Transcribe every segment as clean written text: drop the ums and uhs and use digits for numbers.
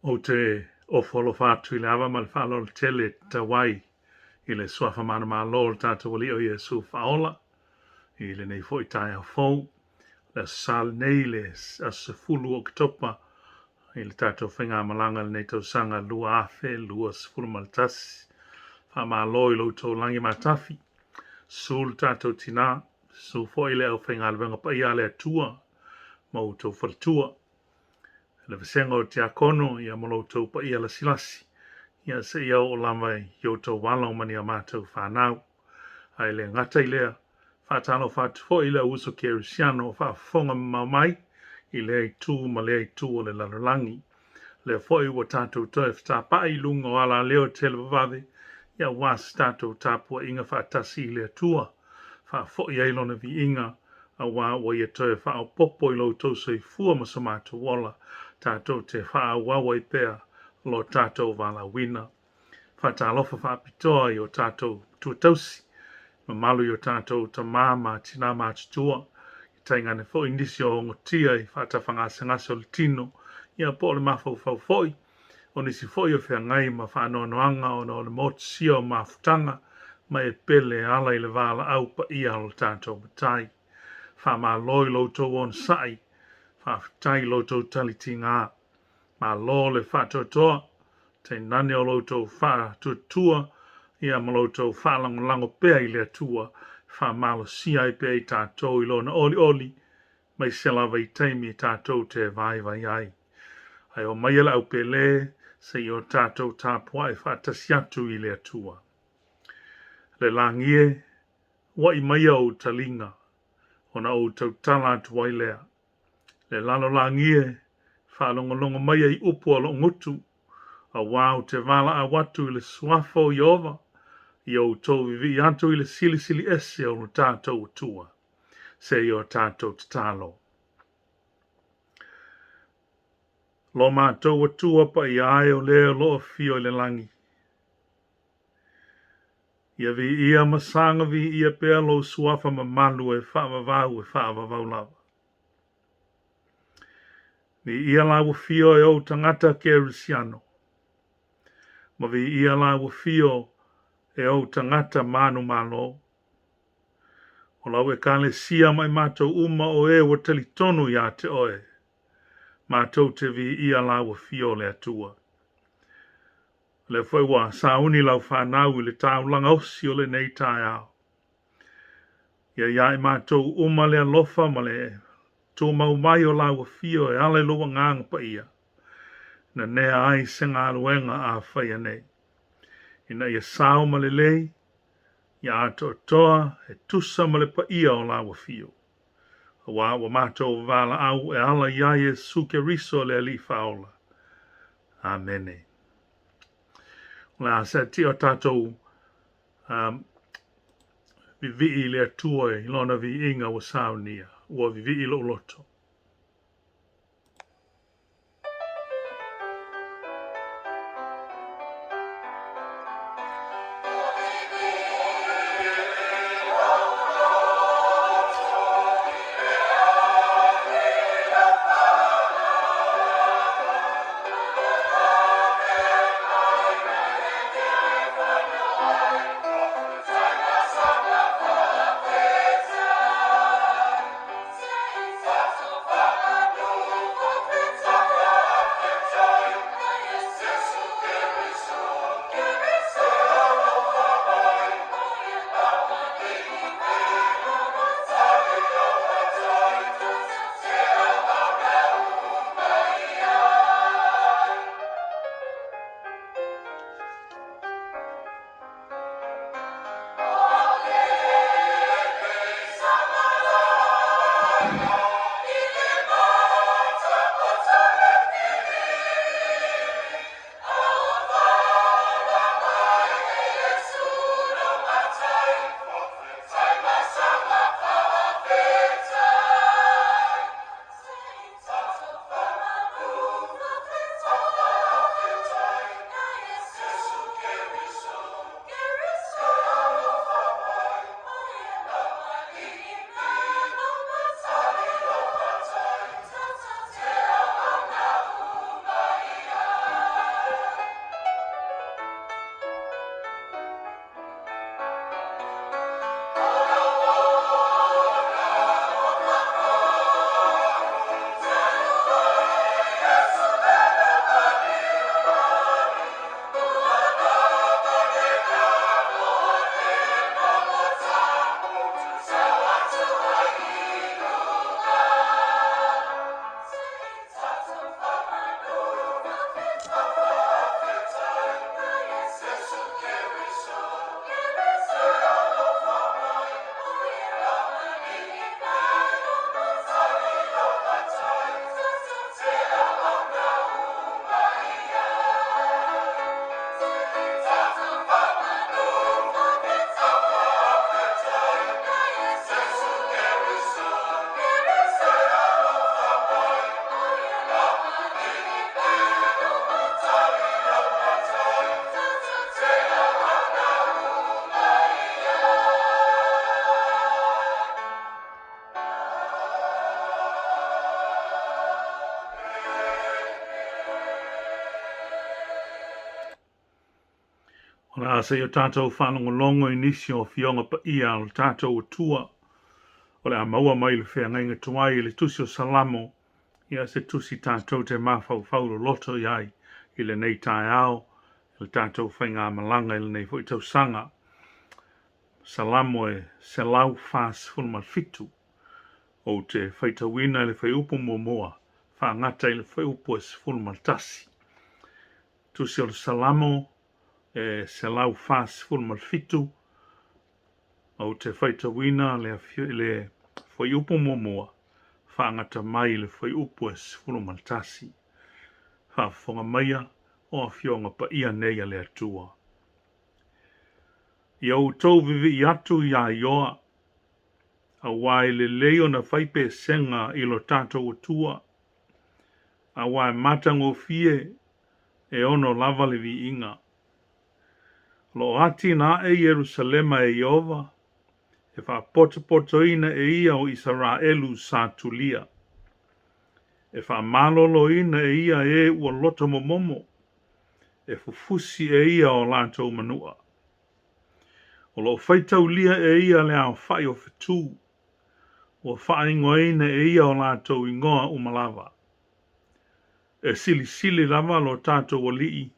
Ou te ofo alofa atu i le ava ma le faaaloalo tele e tatau ai i le Suafa manumalo o le tatou Alii o Iesu Faaola i lenei foi taeao fou. Le Aso Sa lenei le aso 10 o Oketopa i le tatou faigamalaga i lenei tausaga 2021. Faamalo i lo outou lagi matafi. Susu le tatou tinā, susu foi le aufaigaluega paia a le Atua ma outou faletua. Le vasega o Tiakono ia ma lo outou paia lasilasi, ia seia oo lava i outou alo ma ni a matou fanau. Ae le gata i lea, faatalofa atu foi i le au uso kerisiano o faafofoga mamao mai i lea itu ma lea itu o le lalolagi. Lea foi ua tatou toe fetapa'i i luga o alaleo televavave, ia aua se tatou tapuaiga faatasi i le Atua, faafoi ai Lona viiga, aua ua Ia toe faaopoopo i lo outou soifua ma so matou ola, tatou te faaauau ai pea lo tatou valaauina. Faatalofa faapitoa i o tatou tuatausi, mamalu i o tatou tamā ma tinā matutua, tainane foi nisi o ogotia i faatafagasegase o le tino, ia po o le mafaufau foi, o nisi foi o feagai ma faanoanoaga ona o le motusia o mafutaga ma e pele e ala i le valaau paia o le tatou Matai. Faamalo i lo outou onosai, faafetai i lo outou talitiga. Malo le faatoatoa, tainane o lo outou faatuatua ia ma lo outou faalagolago pea i le Atua, e faamalosia ai pea i tatou i lona olioli, aemaise lava i taimi e tatou te vaivai ai. Ae omaia le aupele, se i o tatou tapuai faatasi atu i le Atua. Le lagi e, ua'i maia ou taliga, ona ou tautala atu ai lea. Le lalolagi e, faalogologo maia i upu a lou gutu, aua ou te valaau atu i le suafa o Ieova, ia outou vivii atu i le Silisili Ese o lo tatou Atua. Se i o tatou tatalo. Lo matou Atua paia e o le o lo o afio i le lagi. Ia viia ma saga viia pea lou suafa mamalu e faavavau e faavavau lava. Viia lau afio e ou tagata kerisiano, ma viia lau afio e ou tagata manumalo. O lau ekalesia ma i matou uma o e ua talitonu iā te oe, matou te viia lau afio o le Atua. O lea foi ua sauni lau fanau i le taulaga osi o lenei taeao. Ia iā i matou uma le alofa ma le tumau mai o lau afio e ala i lou Agaga Paia, nanea ai se galuega a faia nei. Ina ia sao ma lelei, ia atoatoa e tusa ma le paia o lau afio. Aua ua matou valaau e ala iā Iesu Keriso le Alii Faaola. Amene. O le a seetia o tatou vivii i le Atua i lona viiga ua saunia, ua vivii lou loto. O le a se i o tatou faalogologo i nisi o afioga paia a lo tatou Atua, o le a maua mai le feagaiga tuai i le tusi o Salamo, ia se tusi tatou te mafaufau loloto i ai i lenei taeao, i le tatou faigamalaga i lenei foi tausaga. Salamo e 147. Ou te faitauina i le fuaiupu muamua, faagata i le fuaiupu e 11. Tusi o le Salamo e 147, ou te faitauina le, le fuaiupu muamua, faagata mai i le fuaiupu e 11. Faafofoga maia o afioga paia nei a le Atua. Ia outou vivii atu iā Ioa, auā e lelei ona fai pesega i lo tatou Atua, auā e matagofie e ono lava le viiga. O lo o atiae Ierusalema e Ieova, e faapotopotoina e ia o Isaraelu sa tulia. E faamaloloina e ia e ua loto momomo, e fufusi e ia o latou manua. O lo o faitaulia e ia le aofai o fetū, ua faaigoaina e ia o latou igoa uma lava. E silisili lava lo tatou Alii,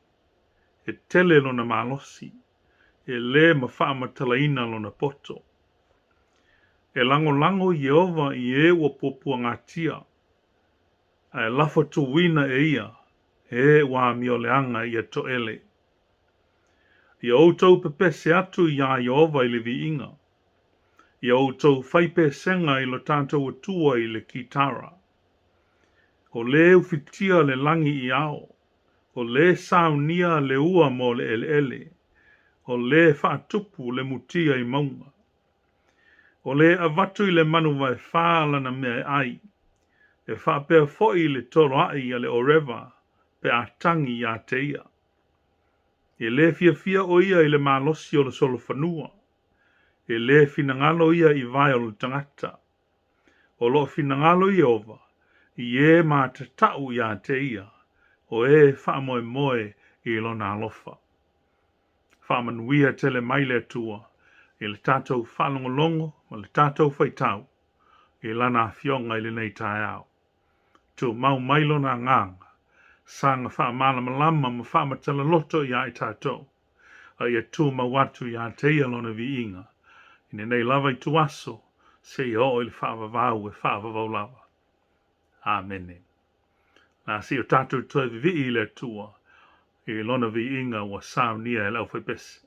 e tele lona malosi, e le ma faamatalaina lona poto. E lagolago Ieova i e ua puapuagatia, ae lafotuina e ia e ua amioleaga ia toele. Ia outou pepese atu iā Ieova i le viiga. Ia outou fai pesega i lo tatou Atua i le kitara. O lē ufitia le lagi i ao, o lē saunia le ua mo le eleele, o lē faatupu le mutia i mauga. O lē avatu i le manu vaefā lana mea e ai, e faapea foi i le toloai a le oreva pe a tagi iā te ia. E lē fiafia ʻo ia i le malosi o le solofanua, e lē finagalo ia i vae o le tagata. O loo finagalo Ieova i e matatau iā te ia, o e faamoemoe i lona alofa. Faamanuia tele mai le Atua i le tatou faalogologo ma le tatou faitau i lana afioga i lenei taeao. Tumau mai lona agaga, saga faamalamalama ma faamatala-loto iā i tatou, a ia tumau atu iā te ia lona viiga, i lenei lava ituaso, seia oo i le faavavau e faavavau lava. Amene. La se i o tatou toe vivii i le Atua i lona viiga ua saunia e le aufaipese.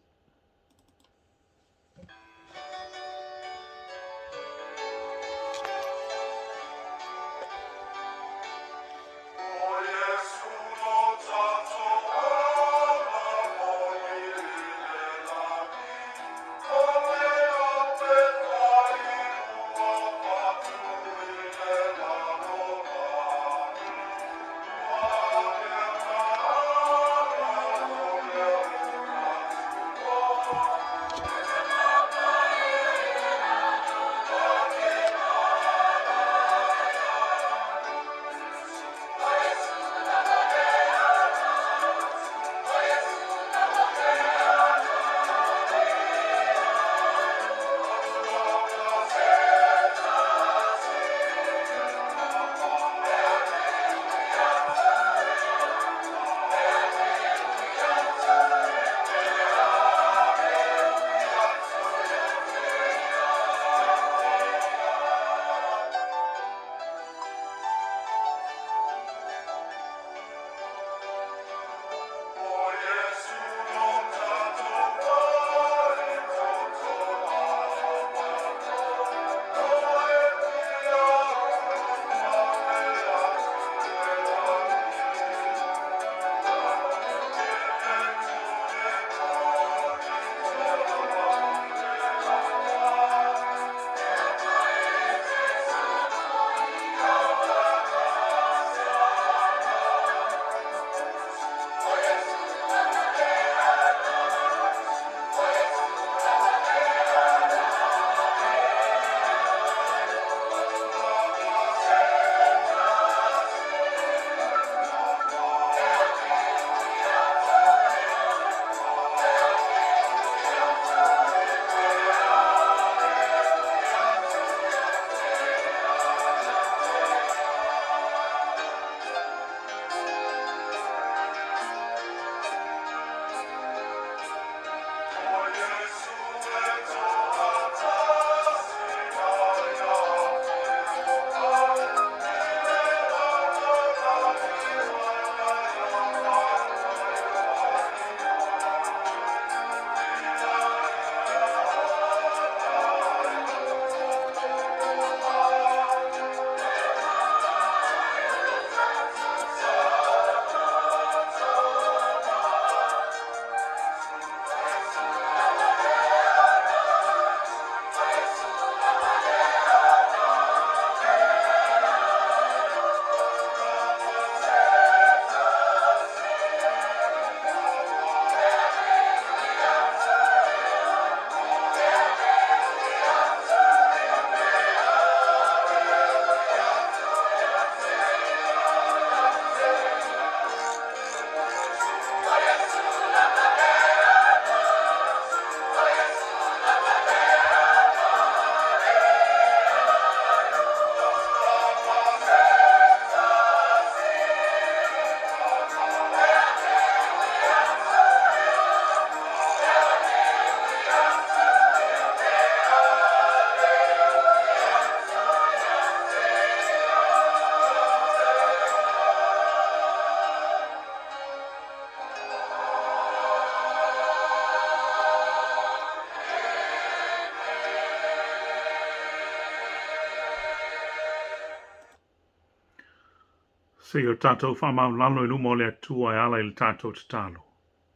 Se i o tatou faamaulalo i luma o le Atua e ala i le tatou tatalo.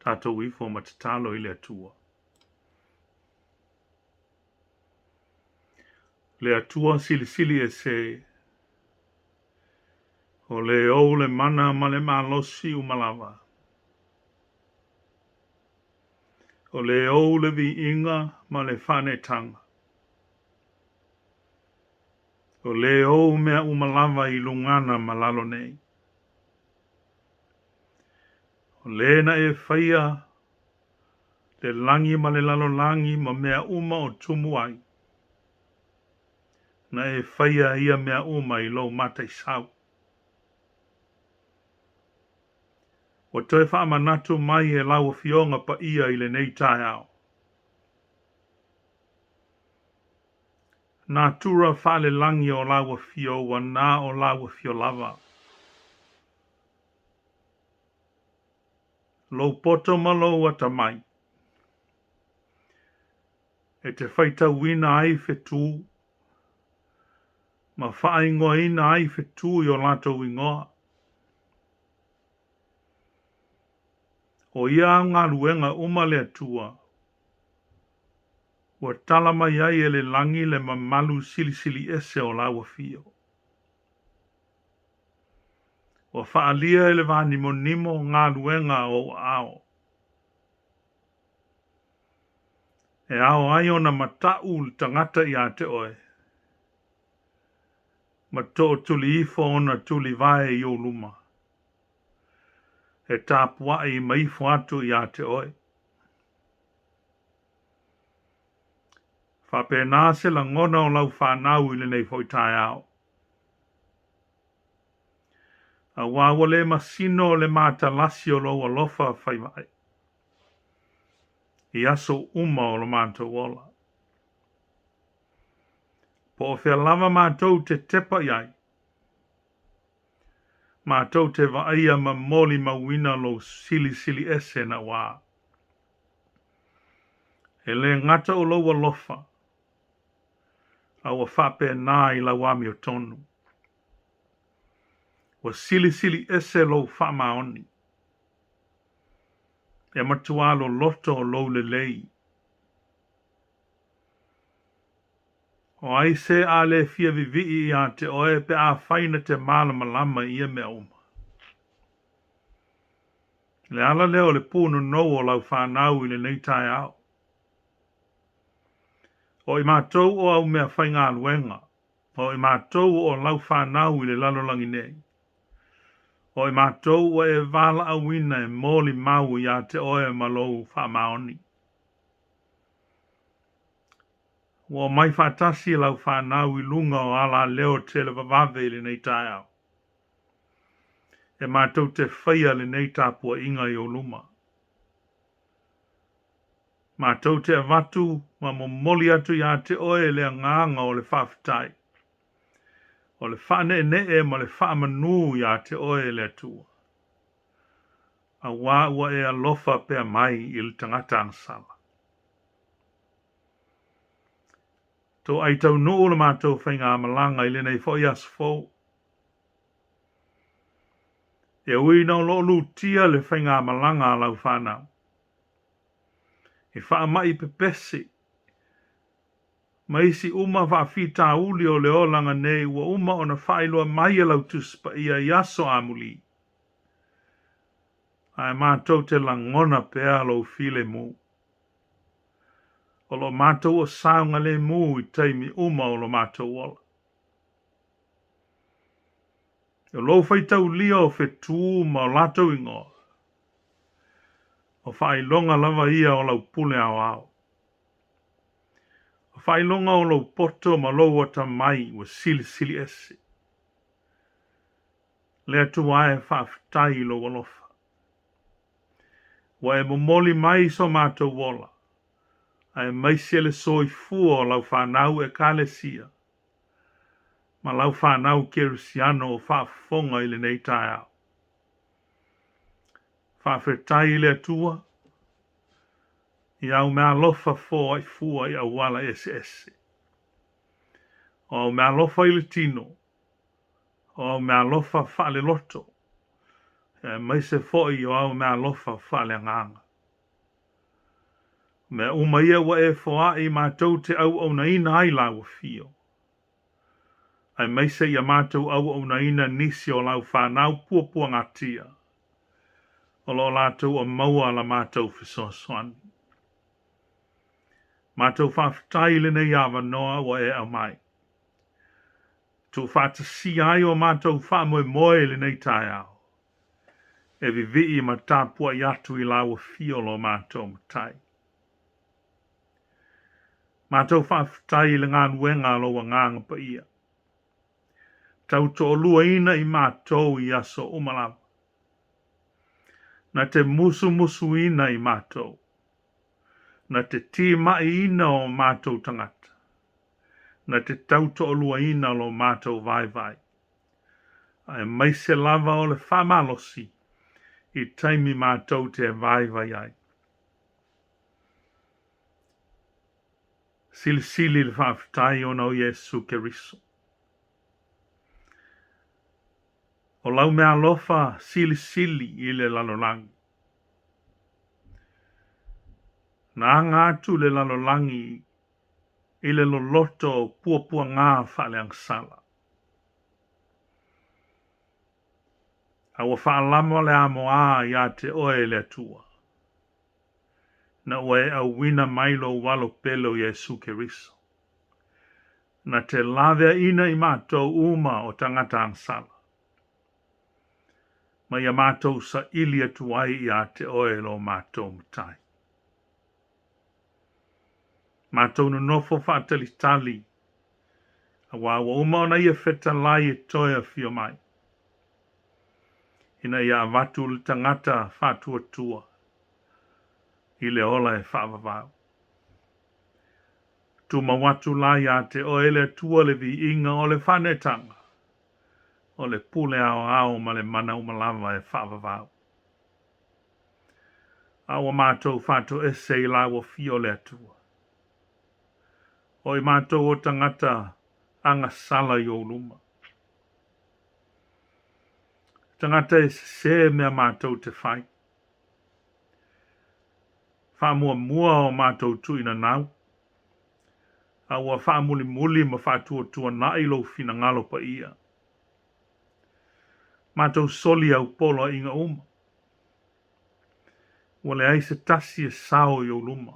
Tatou ifo ma tatalo i le Atua. Le Atua silisili ese, o le ou le mana ma le malosi uma lava. O le ou le viiga ma le faaneetaga. O le ou mea uma lava i lugana ma lalo nei. O le na e faia le lagi ma le lalolagi ma mea uma o tumu ai. Na e faia ia mea uma i lou mataisau. Ua toe faamanatu mai e lau Afioga Paia i lenei taeao. Natura faalelagi o lau Afio ua na o lau Afio lava. Lou poto ma lou atamai. E te faitauina ai fetū ma faaigoaina ai fetū i o latou igoa. O ia au galuega uma le Atua, ua tala mai ai e le lagi le mamalu silisili ese o lau afio. Ua faaalia e le vānimonimo galuega o ou aao. E ao ai ona mataʻu le tagata iā te oe, ma tootuli ifo ona tulivae i ou luma, e tapuaʻi ma ifo atu iā te oe. Faapena se lagona o lau fanau i lenei foi taeao. Auā ua le masino le matalasi o lou alofa faivae i aso uma o lo matou ola. Po o fea lava matou te tepa i ai, matou te vaaia ma molimauina lou silisili ese nauā. E le gata o lou alofa, a ua faapena i lau amiotonu. Ua silisili ese lou faamaoni. E matuā loloto lou lelei. O ai se a le fia vivii iā te oe pe afai na te malamalama i ia mea uma? Le ala lea o le pūnonou o lau fanau i lenei taeao. O i matou o au mea faigaluega, o i matou o lau fanau i le lalolagi nei. O i matou ua e valaauina e molimau iā te oe ma lou faamaoni. Ua omai faatasi lau fanau i luga o alaleo televavave i lenei taeao. E matou te faia lenei tapuaiga i ou luma. Matou te avatu ma momoli atu iā te oe le agaga o le faafetai, o le faaneenee ma le faamanū iā te oe le Atua. Auā ua e alofa pea mai i le tagata agasala. Toai taunuu le matou faigamalaga i lenei foi aso fou. E ui ina o lo o lutia le faigamalaga a lau fanau, i faamai pepesi ma isi uma faafitauli o le olaga nei ua uma ona faailoa mai e lau Tusi Paia i aso amuli, ae matou te lagona pea lou filemu. O lo o matou o saogalemu i taimi uma o lo matou ola. O lou faitaulia o fetū ma o latou igoa, o faailoga lava ia o lau pule aoao. O faailoga o lou poto ma lou atamai ua silisili ese. Le Atua e, faafetai i lou alofa. Ua e momoli mai so matou ola, aemaise le soifua o lau fanau Ekalesia ma lau fanau Kerisiano o faafofoga i lenei taeao. Faafetai i le Atua i au meaalofa foai fua i auala eseese. O au meaalofa i le tino, O au meaalofa faaleloto, aemaise foi o au meaalofa faaleagaga. O mea uma ia ua e foai matou te auaunaina ai lau afio, aemaise ia matou auaunaina nisi o lau fanau puapuagatia, o lo o latou o maua la matou fesoasoani. Matou faafetai i lenei avanoa ua e aumai. Tuufaatasia ai o matou faamoemoe i lenei taeao, e vivii ma tapuai atu i lau afio lo matou Matai. Matou faafetai i le galuega a lou Agaga Paia, tautoaluaina i matou i aso uma lava, na te musumusuina i matou, na te timaiina o matou tagata, na te tautoaluaina lo matou vaivai, aemaise lava o le faamalosi i taimi matou te vaivai ai. Silisili le faafetai ona o Iesu Keriso. O lau meaalofa silisili i le lalolagi. Na aga atu le lalolagi i le loloto o puapuagā faaleagasala. A ua faalama le amoā iā te oe le Atua, ina ua e auina mai lou Alo pele o Iesu Keriso, na te laveaina i matou uma o tagata agasala, ma ia matou saili atu ai iā te oe lo matou Matai. Matou nonofo faatalitali, auā ua uma ona ia fetalai e toe afio mai, ina ia avatu le tagata faatuatua i le ola e faavavau. Tumau atu la iā te oe le Atua le viiga o le faaneetaga, o le pule aoao ma le mana uma lava e faavavau. A ua matou faatoese i lau afio le Atua, o i matou o tagata agasala i ou luma. Tagata e sesē mea matou te fai. Faamuamua o matou tuuinanau, a ua faamulimuli ma faatuatuanai lou finagalo paia. Matou soli au poloaiga uma. Ua leai se tasi e sao i ou luma.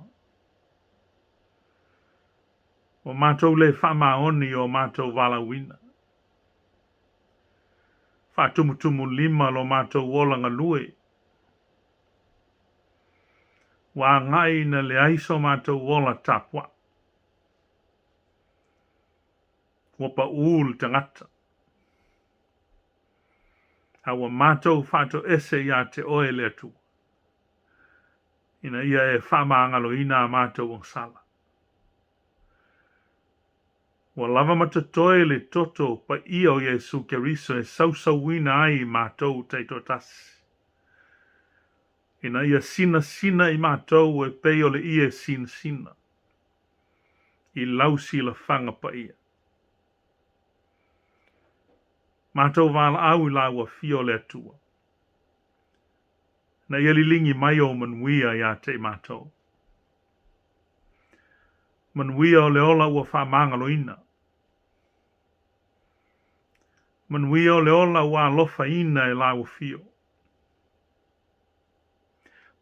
Ua matou le faamaoni i o matou valaauina. Faatumutumulima lo matou ola galue. Ua agai ina leai so matou ola tapuai. Ua paū le tagata. A ua matou faatoese iā te oe le Atua, ina ia e faamagaloina a matou agasala. Ua lava ma totoe le toto paia o Iesu Keriso e sausauina ai i matou taitoatasi, ina ia sinasina i matou e pei o le ie sinasina i lau silafaga paia. Matou valaau i lau afio le Atua, ina ia liligi mai ou manuia iā te i matou. Manuia o le ola ua faamagaloina. Manuia o le ola ua alofaina e lau afio.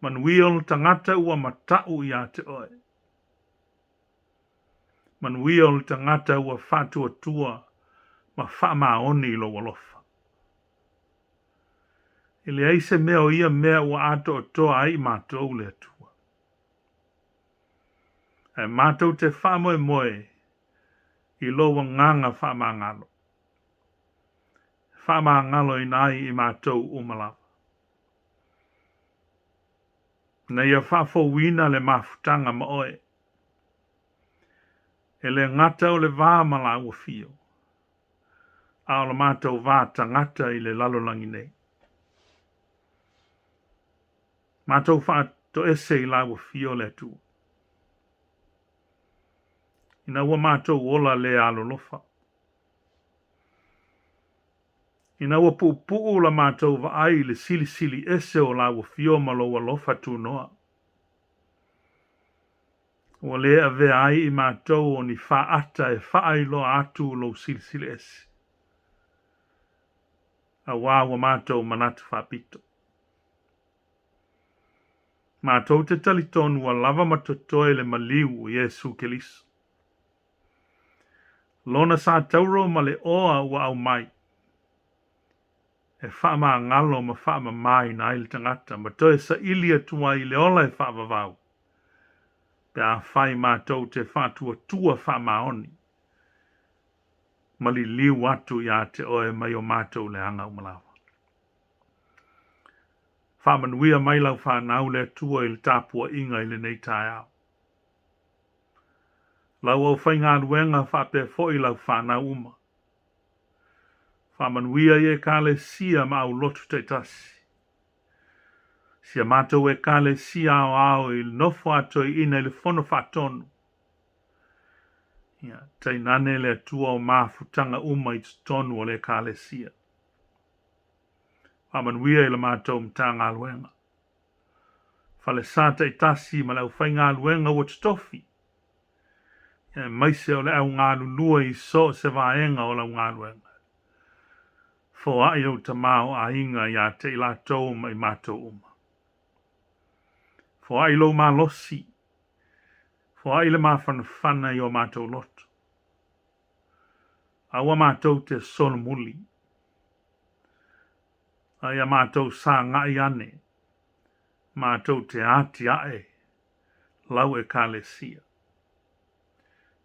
Manuia o le tagata ua matau iā te oe. Manuia o le tagata ua faatuatua ma faamaoni i lou alofa. E leai se mea o ia mea ua atoatoa ai i matou le Atua. Ae matou te faamoemoe i lou agaga faamagalo, e faamagaloina ai i matou uma lava. Ina ia faafouina le mafutaga ma oe, e le gata o le va ma lau afio, a o le matou va tagata i le lalolagi nei. Matou faatoese i lau afio le Atua, ina ua matou ola le alolofa. Ina ua puupuu la matou vaai i le silisili ese o lau afio ma lou alofa tunoa, ua le avea ai i matou o ni faata e faailoa atu lou silisili ese, auā ua matou manatu faapito. Matou te talitonu ua lava ma totoe le maliu o Iesu Keliso. Lona sa tauro ma le oa ua aumai, e faamagalo ma faamamaina ai le tagata ma toe saili atu ai i le ola e faavavau, pe afai matou te faatuatua faamaoni ma liliu atu ia te oe mai o matou leaga uma lava. Faamanuia mai lau fanau le Atua i le tapuaiga i lenei taeao. Lau aufaigaluega faapea foi lau fanau uma. Faamanuia i Ekalesia ma aulotu taitasi. Si a matou Ekalesia aoao i le nofo a toeaiina i le Fono Faatonu. Ia, tainane le Atua o mafutaga uma i totonu o le Ekalesia. Faamanuia i la matou Matagaluega. Falesa taitasi ma le aufaigaluega ua totofi, aemaise o le au galulue i so o se vaega o lau galuega. Foai lou tamaoaiga ia te i latou ma i matou uma. Foai lou malosi, foai le mafanafana i o matou loto. Aua matou te solomuli, a ia matou sagai ane, matou te atiae lau Ekalesia.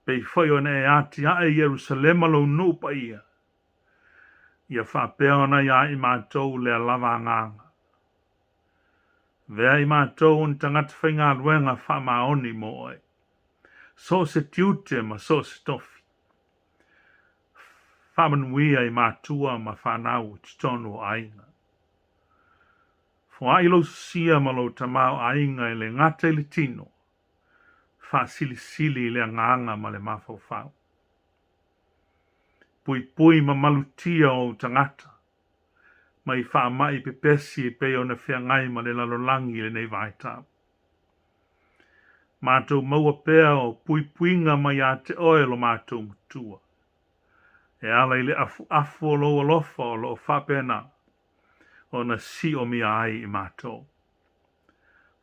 Pei foi ona e atiae Ierusalema lou nuu paia, ia faapea ona ia i matou lea lava agaga. Avea i matou o ni tagata faigaluega faamaoni mo oe, so o se tiute ma so o se tofi. Faamanuia i matua ma fanau i totonu o aiga. Foai lou sosia ma lou tamaoaiga e le gata i le tino, faasilisili i le agaga ma le mafaufau. Puipui ma malutia ou tagata mai faamai pepesi e pei ona feagai ma le lalolagi i lenei vaitau. Matou maua pea o puipuiga mai ia te oe lo matou Matua, e ala i le afuafu o lou alofa o lo o faapena ona siomia ai i matou.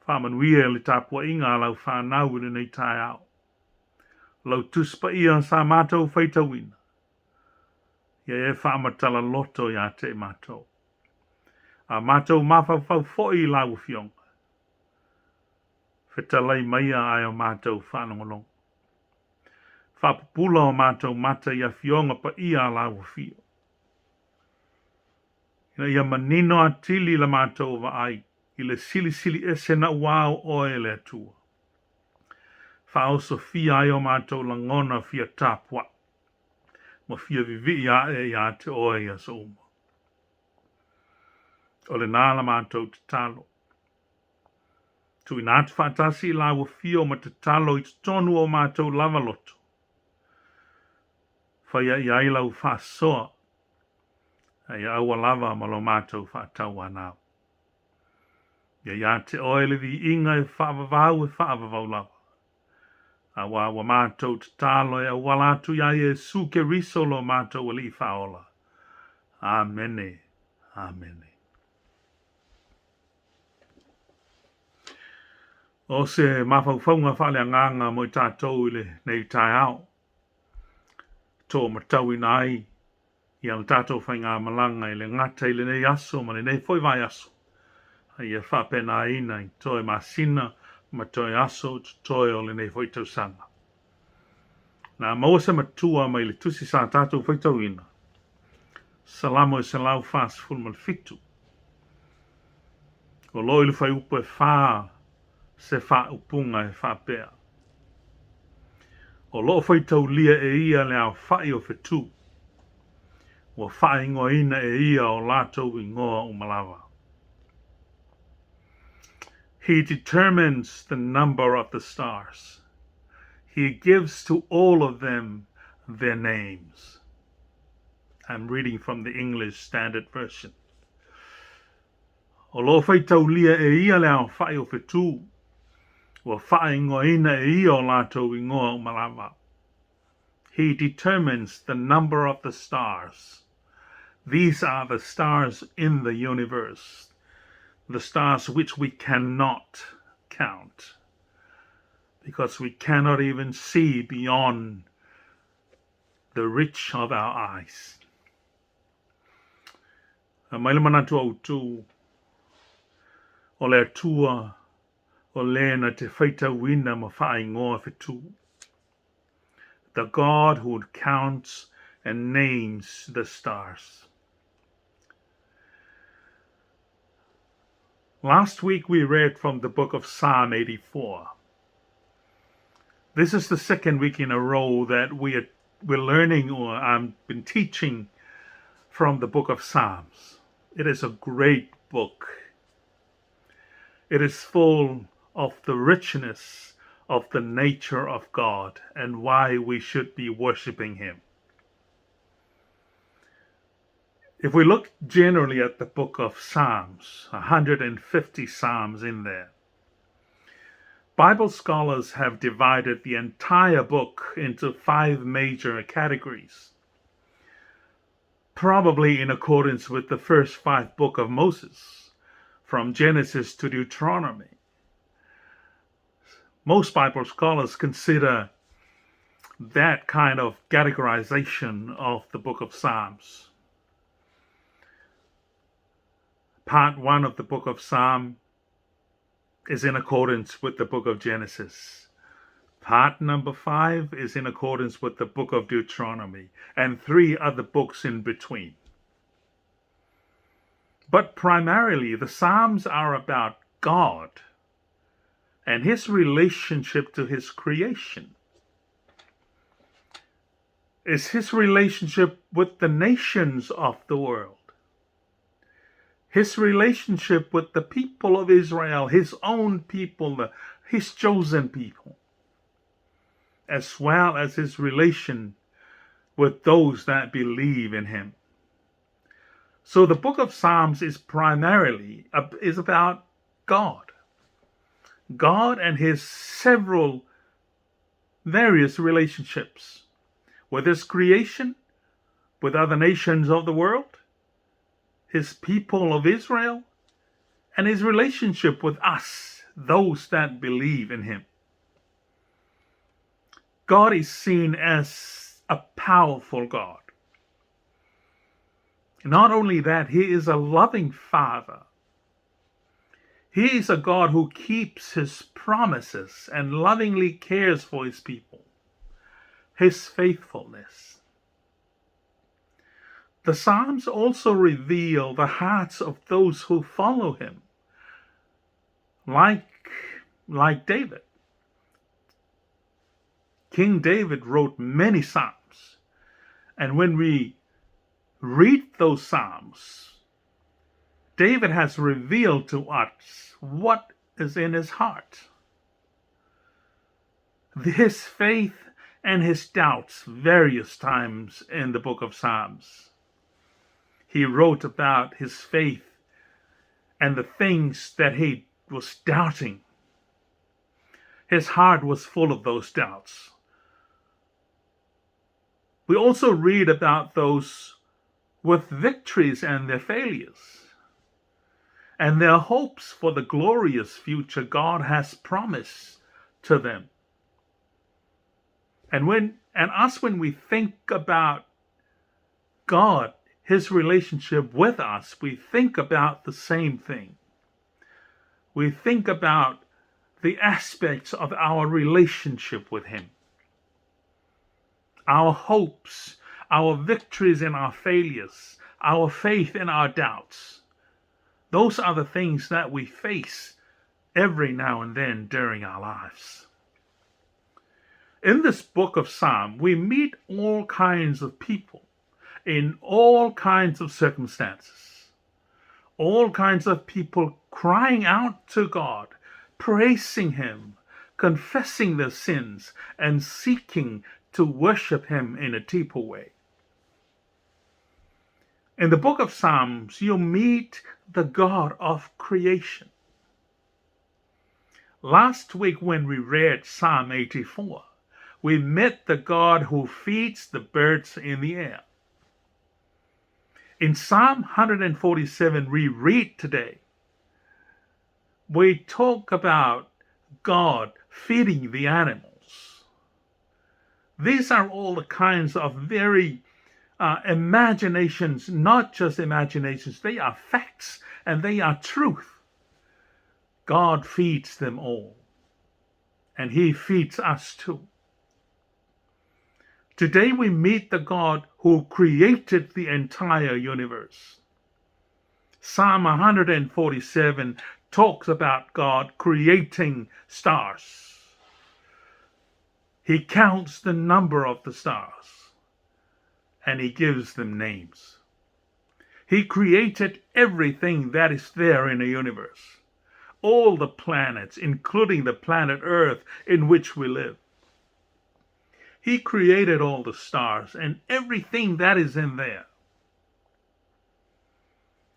Faamanuia i le tapuaiga a lau fanau i lenei taeao. Lau Tusi Paia sa matou faitauina, ia e faamatala loto ia te i matou. A matou mafaufau foi i lau Afioga, fetalai maia ae o matou faalogologo. Faapupula o matou mata i Afioga paia a lau Afio, ina ia manino atili la matou vaai i le silisili ese naʻauao o oe le Atua. Faaosofia ai o matou lagona fia tapuai ma fia vivii ae ia te oe i aso uma. O lena la matou tatalo. Tuuina atu faatasi i lau afio ma tatalo i totonu o matou lava loto. Faia i ai lau faasoa, a ia aua lava ma lo matou faatauanau. Ia ia te oe le viiga e faavavau e faavavau lava. Auā ua matou tatalo e auala atu iā Iesu Keriso lo matou Alii Faaola. Amene. Amene. O se mafaufauga faaleagaga mo i tatou i lenei taeao, tōmatauina ai ia le tatou faigamalaga e le gata i lenei aso ma lenei foi vaiaso, a ia faapenaina i toe masina ma toe aso totoe o lenei foi tausaga. Na maua se matua mai le tusi sa tatou faitauina, Salamo e 147. O lo o i le fuaiupu e 4 se faaupuga e faapea, O lo o faitaulia e ia le aofai o fetu, ua faaigoaina e ia o latou igoa uma lava. He determines the number of the stars. He gives to all of them their names. I'm reading from the English Standard Version. O lo o faitaulia e ia le aofaʻi o fetū, ua faaigoaina e ia o latou igoa uma lava. He determines the number of the stars. These are the stars in the universe, the stars which we cannot count, because we cannot even see beyond the reach of our eyes. Aumai le manatu autū o le Atua o le na te faitauina ma faaigoa fetū. The God who counts and names the stars. Last week we read from the book of Psalm 84. This is the second week in a row that we are we're learning or I've been teaching from the book of Psalms. It is a great book. It is full of the richness of the nature of God and why we should be worshiping Him. If we look generally at the book of Psalms, 150 Psalms in there, Bible scholars have divided the entire book into five major categories, probably in accordance with the first five book of Moses, from Genesis to Deuteronomy. Most Bible scholars consider that kind of categorization of the book of Psalms. Part 1 of the book of Psalm is in accordance with the book of Genesis. Part number 5 is in accordance with the book of Deuteronomy and three other books in between. But primarily, the Psalms are about God and his relationship to his creation. Is his relationship with the nations of the world, his relationship with the people of Israel, his own people, his chosen people, as well as his relation with those that believe in him. So the book of Psalms is primarily is about God. God and his several various relationships with his creation, with other nations of the world, his people of Israel, and his relationship with us, those that believe in him. God is seen as a powerful God. Not only that, he is a loving father. He is a God who keeps his promises and lovingly cares for his people. His faithfulness. The Psalms also reveal the hearts of those who follow him, like, like David. King David wrote many Psalms. And when we read those Psalms, David has revealed to us what is in his heart. His faith and his doubts various times in the book of Psalms. He wrote about his faith and the things that he was doubting. His heart was full of those doubts. We also read about those with victories and their failures, and their hopes for the glorious future God has promised to them. And when and us when we think about God, his relationship with us, we think about the same thing. We think about the aspects of our relationship with him. Our hopes, our victories and our failures, our faith and our doubts. Those are the things that we face every now and then during our lives. In this book of Psalm, we meet all kinds of people in all kinds of circumstances. All kinds of people crying out to God, praising Him, confessing their sins, and seeking to worship Him in a deeper way. In the book of Psalms, you meet the God of creation. Last week, when we read Psalm 84, we met the God who feeds the birds in the air. In Psalm 147, we read today, we talk about God feeding the animals. These are all the kinds of very imaginations, not just imaginations, they are facts and they are truth. God feeds them all, and He feeds us too. Today we meet the God who created the entire universe. Psalm 147 talks about God creating stars. He counts the number of the stars and he gives them names. He created everything that is there in the universe, all the planets, including the planet Earth in which we live. He created all the stars and everything that is in there.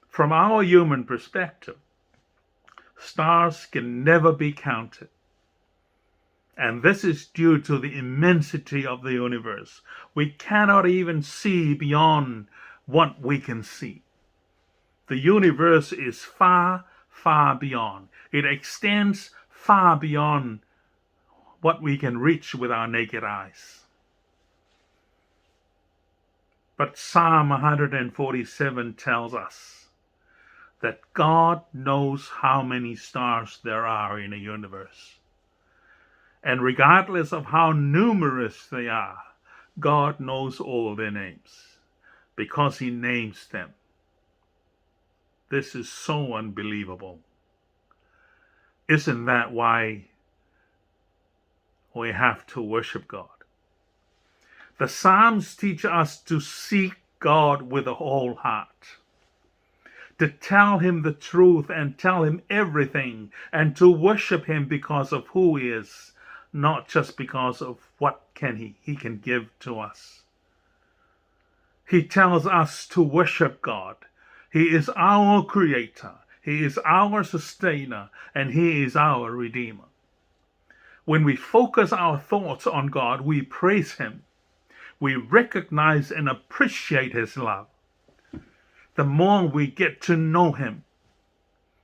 From our human perspective, stars can never be counted. And this is due to the immensity of the universe. We cannot even see beyond what we can see. The universe is far, far beyond. It extends far beyond what we can reach with our naked eyes. But Psalm 147 tells us that God knows how many stars there are in the universe. And regardless of how numerous they are, God knows all their names because He names them. This is so unbelievable. Isn't that why we have to worship God? The Psalms teach us to seek God with a whole heart, to tell Him the truth and tell Him everything, and to worship Him because of who He is, not just because of what can he can give to us. He tells us to worship God. He is our creator. He is our sustainer, and He is our redeemer. When we focus our thoughts on God, we praise Him. We recognize and appreciate His love. The more we get to know Him,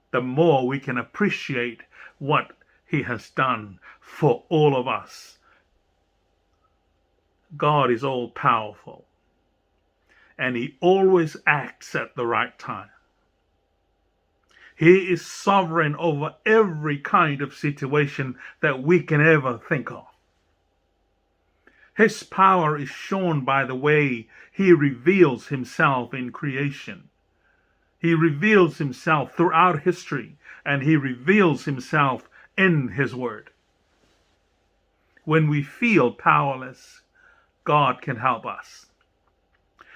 the more we can appreciate what He has done for all of us. God is all powerful, and He always acts at the right time. He is sovereign over every kind of situation that we can ever think of. His power is shown by the way He reveals Himself in creation. He reveals Himself throughout history, and He reveals Himself in His Word. When we feel powerless, God can help us.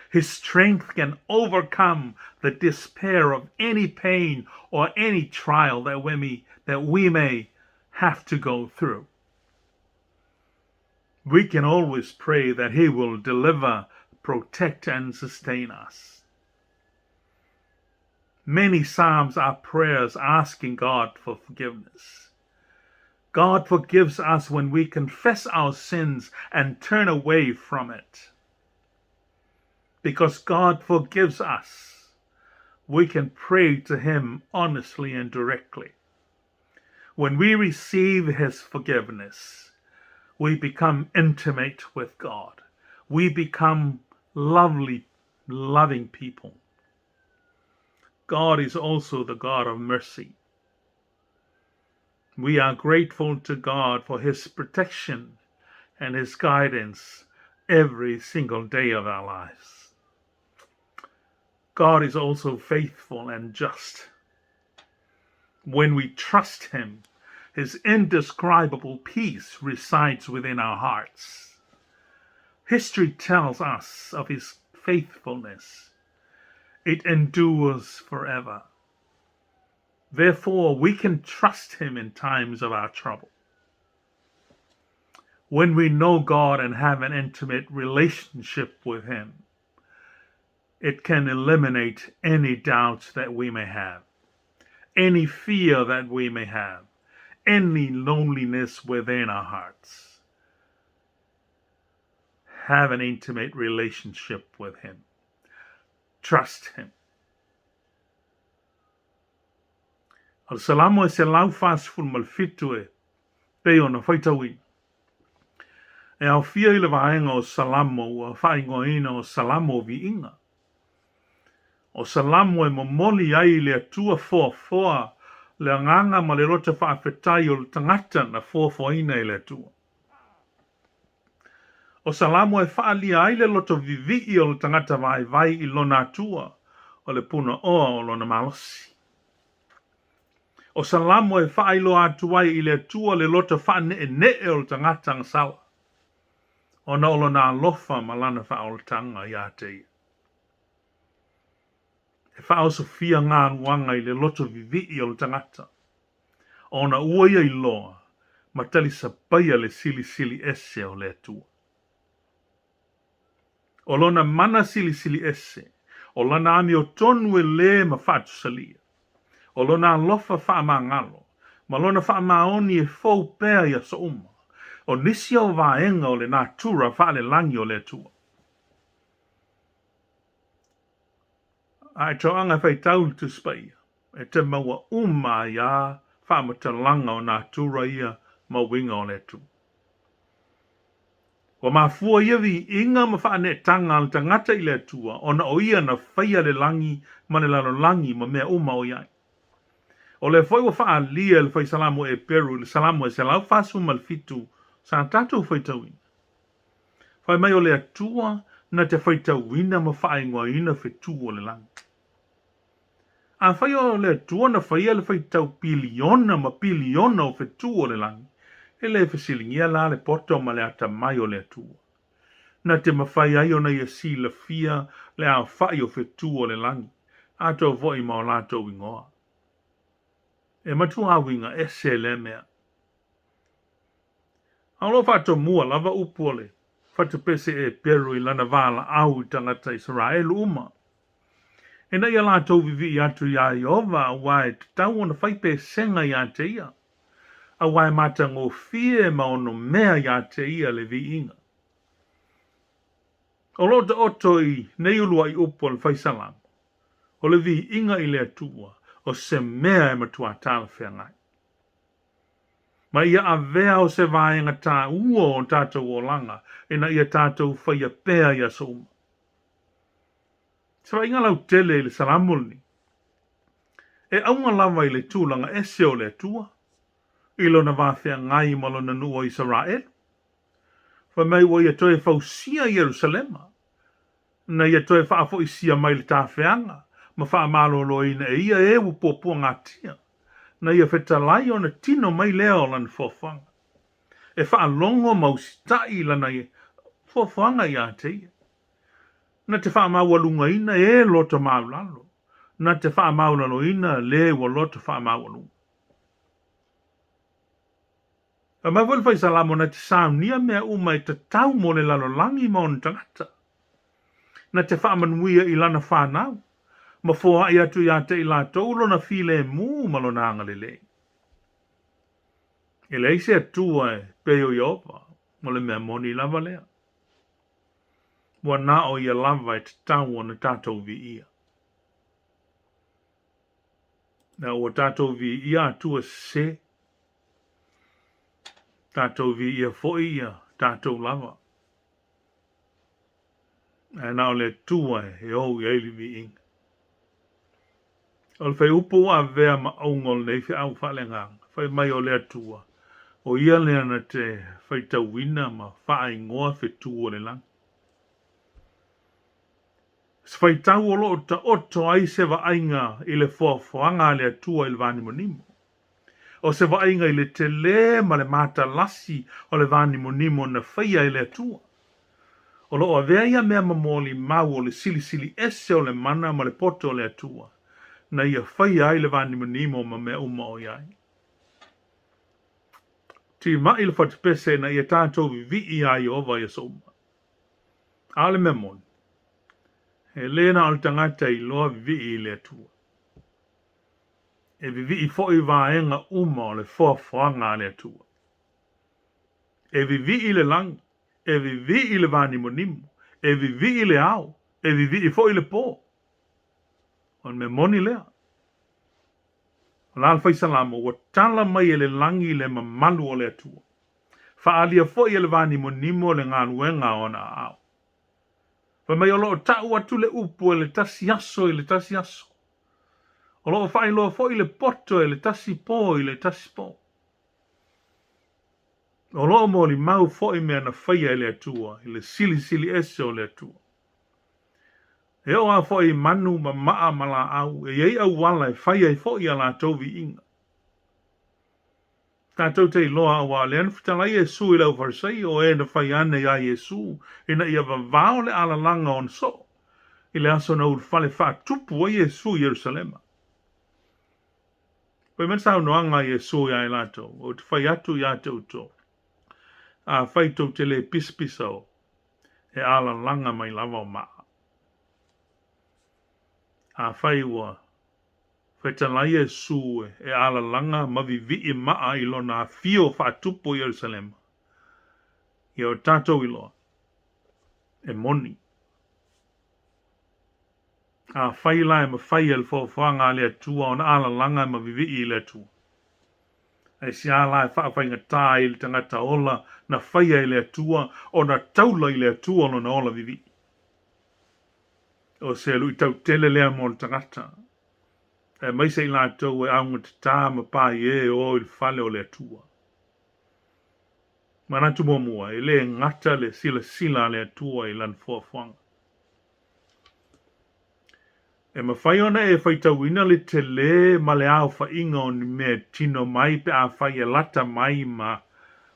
His strength can overcome the despair of any pain or any trial that we may have to go through. We can always pray that He will deliver, protect, and sustain us. Many Psalms are prayers asking God for forgiveness. God forgives us when we confess our sins and turn away from it. Because God forgives us, we can pray to Him honestly and directly. When we receive His forgiveness, we become intimate with God. We become lovely, loving people. God is also the God of mercy. We are grateful to God for His protection and His guidance every single day of our lives. God is also faithful and just. When we trust Him, His indescribable peace resides within our hearts. History tells us of His faithfulness. It endures forever. Therefore, we can trust Him in times of our trouble. When we know God and have an intimate relationship with Him, It can eliminate any doubts that we may have, any fear that we may have, any loneliness within our hearts. Have an intimate relationship with Him. Trust Him. O le Salamo e 147 e pei ona faitauina. E aofia i le vaega o Salamo ua faaigoaina o Salamo o Viiga. O Salamo e momoli ai i le Atua foafoa le agaga ma le loto faafetai o le tagata na foafoaina e le Atua. O Salamo e faaalia ai le loto vivii o le tagata vaivai i lona Atua, o le punaoa o lona malosi. O Salamo e faailoa atu ai i le Atua le loto faaneenee o le tagata agasala, ona o lona alofa ma lana faaolataga iā te ia. E faaosofia galuaga i le loto vivii o le tagata, ona ua ia iloa ma talisapaia le silisili ese o le Atua. O lona mana silisili ese, o lana amiotonu e lē ma faatusalia, o lona alofa faamagalo, ma lona faamaoni e fou pea i aso uma, o nisi o vaega o le natura faalelagi o le Atua. A e toaga e faitau le Tusi Paia, e te maua uma ai lava faamatalaga o natura ia ma uiga o le Atua. Ua mafua ia viiga ma faaneetaga a le tagata i le Atua ona o Ia na faia le lagi ma le lalolagi ma mea uma o i ai. O lea foi ua faaalia e le Fai Salamo Eperu i le Salamo e 147 sa tatou faitauina. Fai mai o le Atua na te faitauina ma faaigoaina fetu o le lagi. Afai o le Atua na faia le faitau piliona ma piliona o fetu o le lagi, e le fesiligia la le poto ma le atamai o le Atua. Na te mafai ai ona ia silafia le aofai o fetu o le lagi, atoa foi ma o latou igoa. E matua uiga ese lea mea. A o lo o faatomua lava upu o le fatupese Eperu i lana valaau i tagata Isaraelu uma, ina ia latou vivii atu iā Ieova aua e tatau ona fai pesega iā te ia, aua e matagofie ma onomea iā te ia le viiga. O lo o taoto i nei uluai upu a le Fai Salamo, o le viiga i le Atua o se mea e matua talafeagai. Ma ia avea o se vaega taua o tatou olaga ina ia tatou faia pea i aso uma. Se vaaiga lautele i le Salamo lenei. E auga lava i le tulaga ese o le Atua, i lona va feagai ma lona nuu o Isaraelu. Fai mai ua ia toe fausia Ierusalema, na ia toe faafoisia mai le tafeaga ma faamaloloina e ia e ua puapuagatia, na ia fetalai ona tino mai lea o lana foafoaga. E faalogo ma usitai lana foafoaga iā te ia. Na te faamaualugaina e loto maulalo, na te faamaulaloina le ua loto faamaualuga. Fai mai foi le Fai Salamo na te saunia mea uma e tatau mo le lalolagi ma ona tagata. Na te faamanuia i lana fanau, ma foai atu iā te i latou lona filemu ma lona agalelei. E leai se Atua e pei o Ieova, o le mea moni lava lea. Ua na o ia lava e tatau ona tatou viia. Na ua tatou viia Atua sesē, tatou viia foi ia tatou lava. Ae na o le Atua e ou i ai le viiga. O le fuaiupu ua avea ma auga o lenei feau faaleagaga, fai mai o le Atua, o ia lea na te faitauina ma faaigoa fetu o le lagi. Se faitau o lo o taoto ai se vaaiga i le foafoaga a le Atua i le vānimonimo. O se vaaiga i le telē ma le matalasi o le vānimonimo na faia e le Atua. O lo o avea ia mea ma molimau o le silisili ese o le mana ma le poto o le Atua, na ia faia ai le vānimonimo ma mea uma o i ai. Timai le fatupese ina ia tatou vivii iā Ieova i aso uma. A o le mea moni, E le na o le tagata e iloa vivii i le Atua. E vivii foi vaega uma o le foafoaga a le Atua. E vivii le lagi, e vivii le vānimonimo, e vivii le ao, e vivii foi le pō. O le mea moni lea. O le a le Fai Salamo, ua tala mai e le lagi le mamalu o le Atua. Faaalia foi e le vānimonimo le galuega a ona aao. Fai mai o lo o ta'u atu le upu e le tasi aso i le tasi aso. O lo o faailoa foi le poto e le tasi pō i le tasi pō. O lo o molimau foi mea na faia e le Atua i le silisili ese o le Atua. E oo lava foi i manu ma maa ma laau, e i ai auala e fai ai foi a latou viiga. Tatou te iloa aua o lea na fetalai Iesu i le aufarisaio o e na fai ane iā Iesu ina ia vavao le alalaga o ona soo i le aso na ulufale faatupu ai Iesu i Ierusalema. Fai mai le saunoaga a Iesu iā i latou, Ou te fai atu iā te outou, afai tou te le pisapisa o, e alalaga mai lava o maa. Afai ua Fetalai Iesu e alalaga ma vivii maa i lona afio faatupu i Ierusalema, ia o tatou iloa, e moni. Afai la e mafai e le foafoaga a le Atua ona alalaga ma vivii i le Atua, aisea la e faafaigata ai i le tagata ola na faia e le Atua ona taula i le Atua lona ola vivii? O se luitau tele lea mo le tagata, aemaise i latou e augatata ma paie e o i le fale o le Atua. Manatu muamua, e le gata le silasila a le Atua i lana foafoaga. E mafai ona e faitauina le tele ma le aofaiga o ni mea e tino mai pe afai e lata mai ma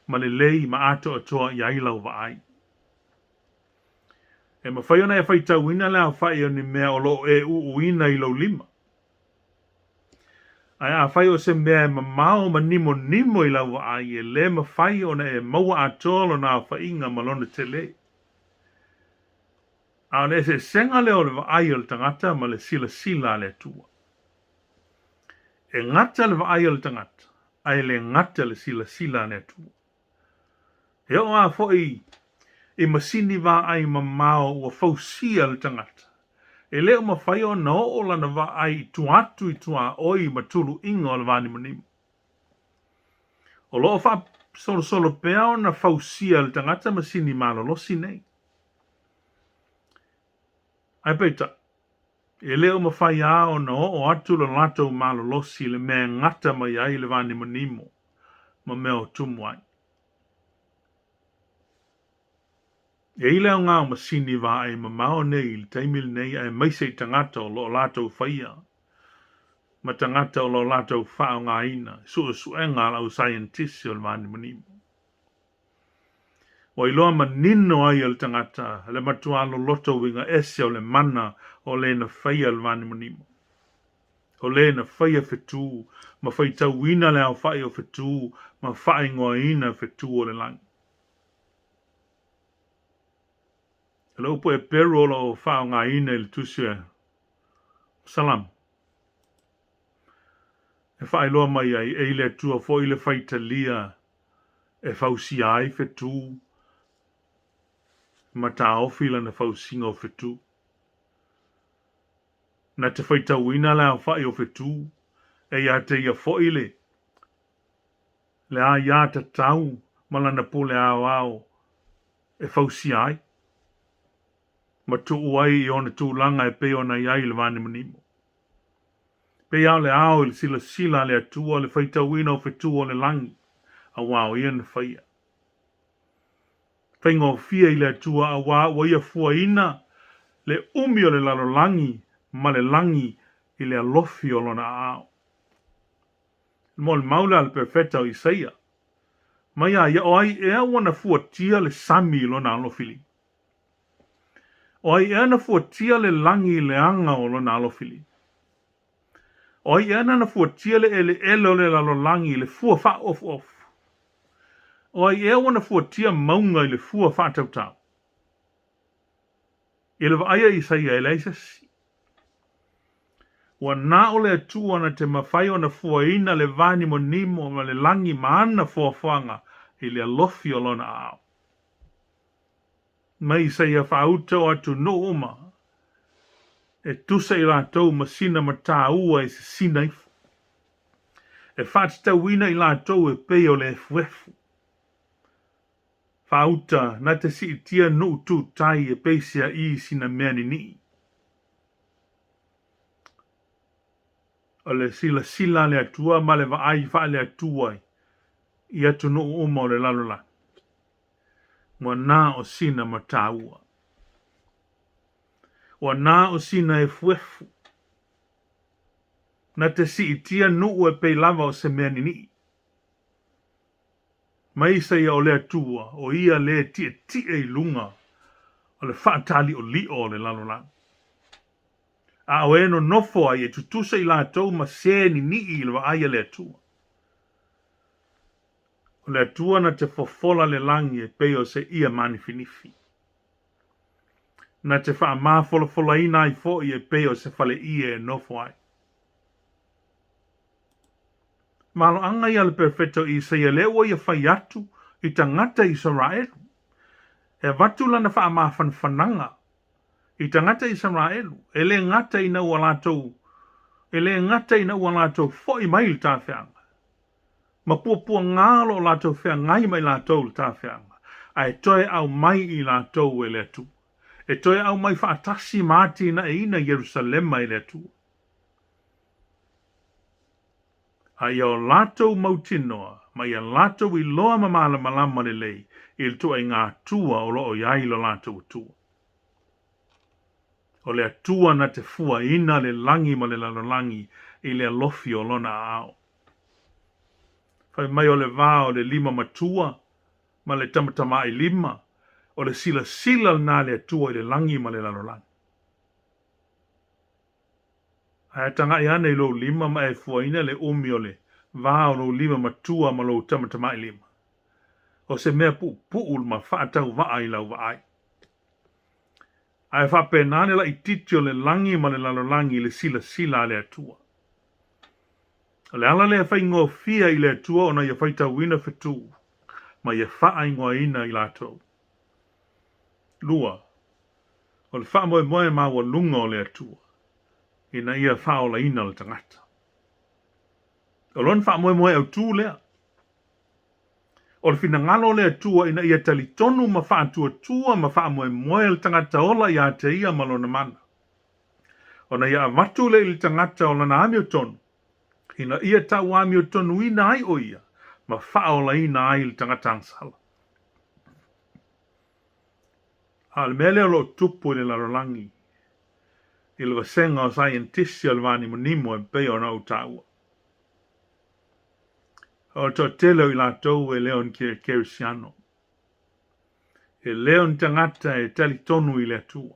ma lelei ma atoatoa i ai lau vaai. E mafai ona e faitauina le aofai o ni mea o lo o e uuina i lou lima. Ae afai o se mea e mamao ma nimonimo i lau vaai, e le mafai ona e maua atoa lona aofaiga ma lona tele. A o le eseesega lea o le vaai o le tagata ma le silasila a le Atua. E gata le vaai o le tagata, ae le gata le silasila a le Atua. E oo lava foi i masini vaai mamao ua fausia le tagata, e le o mafai ona oo lana vaai i tua atu i tuaoi ma tuluiga o le vānimonimo. O lo o faasolosolo pea ona fausia e le tagata masini malolosi nei. Ae peitai, e le o mafai lava ona oo atu lo latou malolosi i le mea e gata mai ai le vānimonimo ma mea o tumu ai. E i ai le aoga o masini vaai mamao nei i le taimi lenei aemaise i tagata o lo o latou faia ma tagata o lo o latou faaaogaina i suesuega a le au saienitisi o le vānimonimo. Ua iloa manino ai e le tagata le matuā loloto uiga ese o le mana o le na faia le vānimonimo, o le na faia fetū ma faitauina le aofa'i o fetū ma faaigoaina fetū o le lagi. O le upu Eperu o lo o faaaogaina i le tusi o Salamo, e faailoa mai ai e i le Atua foi le faitalia e fausia ai fetū ma taofi lana fausiga o fetū. Na te faitauina le aofa'i o fetū, e iā te ia foi le le aiā tatau ma lana pule aoao e fausia ai, ma tuu ai i ona tulaga e pei ona i ai le vānimonimo. Pei lava o le ao i le silasila a le Atua le faitauina o fetū o le lagi, auā o Ia na faia. Faigofie i le Atua auā ua Ia fuaina le umi o le lalolagi ma le lagi i le alofi o Lona aao. Le molimau lea a le perofeta o Isaia, mai a ia, O ai ea ua na fuatia le sami i lona alofilima? O ai ea na fuatia le lagi i le aga o lona alofilima? O ai ea nana fuatia le eleele o le lalolagi i le fua faaofuofu? O ai ea ua na fuatia mauga i le fua faatautau? I le vaai a Isaia e leai se isi. Ua na o le Atua na te mafai ona fuaina le va nimonimo ma le lagi ma ana foafoaga i le alofi o lona aao. Mai seia faauta o atunuu uma e tusa i latou ma sina mataua e sisina ifo. E faatatauina i latou e pei o le efuefu. Faauta na te siitia nuu tu tai e pei seaʻī sina mea ninii. O le silasila a le Atua ma le vaai faale-Atua i atunuu uma o le lalolagi. Ua na o sina mataua. Ua na o sina efuefu. Na te siitia nuu e pei lava o se mea ninii. Mai seia o le Atua, o ia le tietie i luga o le faataliʻoliʻo o le lalolagi. A o e nonofo ai e tutusa i latou ma se ninii i le vaai a le Atua. O le Atua na te fofola le lagi e pei o se ia manifinifi. Na te faamafolafolaina ai foi e pei o se faleie e nofo ai. Maloaga ia a le perofeta o Isaia lea ua ia fai atu i tagata Isaraelu. E avatu lana faamafanafanaga i tagata Isaraelu, e le gata ina ua latou e le gata ina ua latou foi mai i le tafeaga, ma puapuaga o lo o latou feagai ma i latou i le tafeaga, ae toe aumai i latou e le Atua, e toe aumai faatasi ma atinaeina Ierusalema e le Atua. A ia o latou mautinoa ma ia latou iloa ma malamalama lelei i le ituaiga Atua o lo o i ai lo latou Atua. O le Atua na te fuaina le lagi ma le lalolagi i le alofi o lona aao. Fai mai o le va o le lima matua ma le tamatamailima, o le silasila lena a le Atua i le lagi ma le lalolagi. Ae tagai ane i lou lima ma e fuaina le umi o le va o lou lima matua ma lou tamatamailima. O se mea puupuu ma faatauvaa i lau vaai. Ae faapena le laitiiti o le lagi ma le lalolagi i le silasila a le Atua. O le ala lea faigofie ai i le Atua ona ia faitauina fetu ma ia faaigoaina i latou. 2. O le faamoemoe maualuga o le Atua ina ia faaolaina le tagata. O lona faamoemoe autū lea. O le finagalo o le Atua ina ia talitonu ma faatuatua ma faamoemoe le tagata ola iā te ia ma lona mana. Ona ia avatu lea i le tagata o lana amiotonu, ina ia tauamiotonuina ai ʻo ia ma faaolaina ai le tagata agasala. A o le mea lea o lo o tupu i le lalolagi i le vasega o saienitisi o le vānimonimo e pei ona ou taua. O le toatele o i latou e le o ni kerisiano. E le o ni tagata e talitonu i le Atua.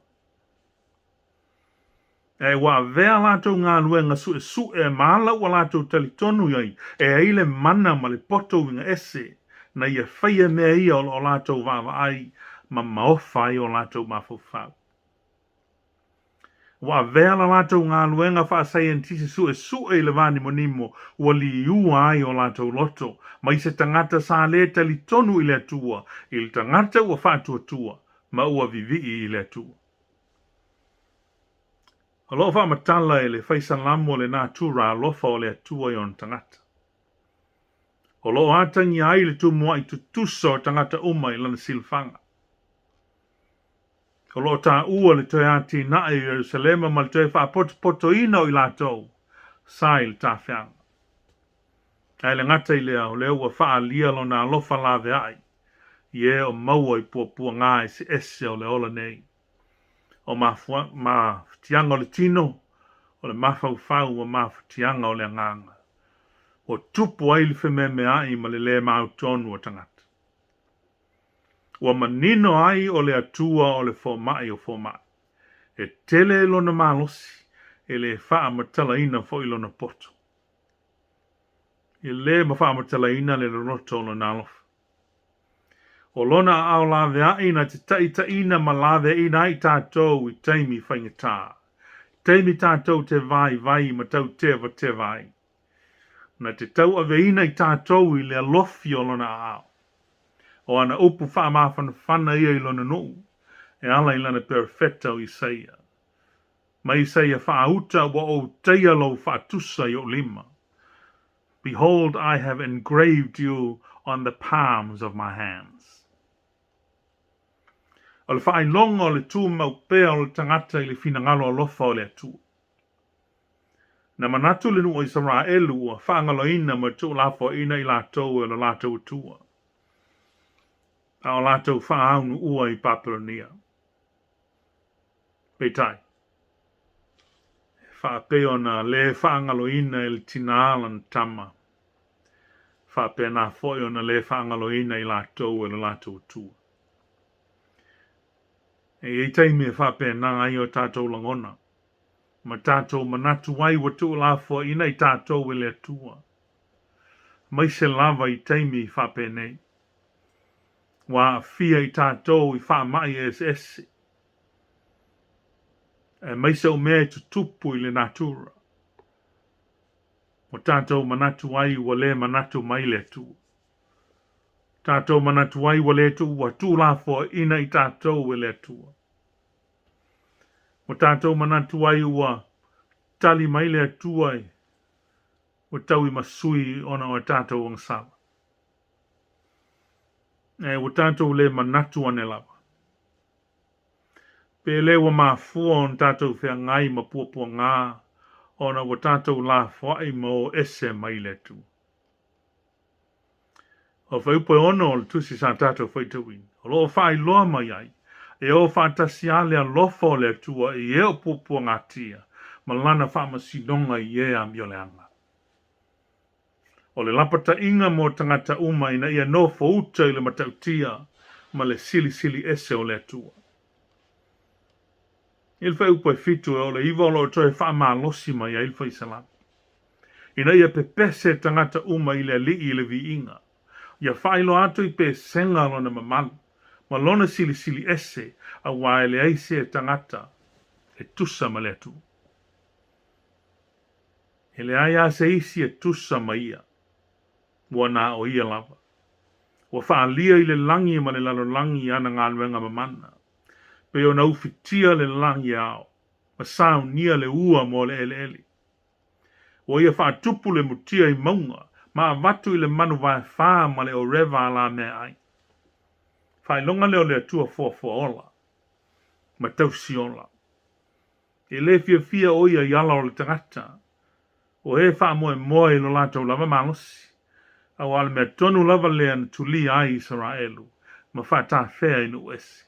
Ae ua avea latou galuega suesue ma ala ua latou talitonu ai e ai le mana ma le poto uiga ese na ia faia mea ia o lo o latou vaavaai ma maofa ai o latou mafaufau. Ua avea la latou galuega faasaienitisi suesue i le vānimonimo ua liua ai o latou loto mai se tagata sa lē talitonu i le Atua i le tagata ua faatuatua ma ua vivii i le Atua. O lo o faamatala e le Fai Salamo le natura alofa o le Atua i ona tagata. O lo o atagia ai le tumuaʻi tutusa o tagata uma i lana silafaga. O lo o taua le toe atinae o Ierusalema ma le toe faapotopotoina o i latou sa i le tafeaga. Ae le gata i lea, o lea ua faaalia lona alofa laveai i e o maua i puapuaga eseese o le ola nei. O mafatiaga o le tino, o le mafaufau ma mafatiaga o le agaga, ua tupu ai le femeameaai ma le lē mautonu o tagata. Ua manino ai o le Atua o le fomai o fomai. E tele lona malosi, e le faamatalaina foi lona poto. E le ma faamatalaina le loloto o lona alofa. O Lona aao laveai na te taitaiina ma laveaiina ai tatou i taimi faigata, taimi tatou te vaivai ma tautevateva ai. Na te tauaveina i tatou i le alofi o Lona aao. O ana upu faamafanafana ia i Lona nuu, e ala i Lana perofeta o Isaia. Ma Isaia faauta ua ou taia lou faatusa i ou lima. Behold, I have engraved you on the palms of my hands. O le faailoga o le tumau pea o le tagata i le finagalo alofa o le Atua. Na manatu le nuu o Isaraelu ua faagaloina ma tuulafoaiina i latou e lo latou Atua, a o latou faaunuua i Papelonia. Peitai, e faapei ona lē faagaloina e le tinā lana tama, faapena foi ona lē faagaloina i latou e lo latou Atua. E i ai taimi e faapena ai o tatou lagona, ma tatou manatu ai ua tuulafoaiina i tatou e le Atua, aemaise lava i taimi faapenei, ua aafia i tatou i faamai eseese, aemaise o mea e tutupu i le natura. Ua tatou manatu ai ua lē manatu mai le Atua. Tatou manatu ai ua lē ua tuulafoaiina i tatou e le Atua. Ua tatou manatu ai ua tali mai le Atua ua tauimasui ona o a tatou agasala. Ae ua tatou lē manatu ane lava. Pe le ua mafua ona tatou feagai ma puapuagā ona ua tatou lafoai ma o ese mai le Atua. O Fuaiupu e 6 o le tusi sa tatou faitauina, o lo o faailoa mai ai, e o faatasi lava le alofa o le Atua i e o puapuagatia ma lana faamasinoga i e amioleaga. O le lapataiga mo tagata uma ina ia nofouta i le matautia ma le silisili ese o le Atua. I le fuaiupu e 7 e oo i le 9 o lo o toe faamalosi mai ai le Fai Salamo, ina ia pepese tagata uma i le Alii i le viiga, ia faailoa atu i pesega lona mamalu ma lona silisili ese, aua e leai se tagata e tusa ma le Atua. E leai lava se isi e tusa ma ia, ua na o ia lava. Ua faaalia i le lagi ma le lalolagi ana galuega mamana, pei ona ufitia le lagi e ao, ma saunia le ua mo le eleele. Ua ia faatupu le mutia i mauga, ma avatu i le manu vaefā ma le oreva alameaai. Faailoga lea o le Atua foafoaola ma tausiola. E lē fiafia ʻo ia i ala o le tagata, o e faamoemoe i lo latou lava malosi, aua o le mea tonu lava lea na tulia ai Isaraelu ma faatafea i nuu ese.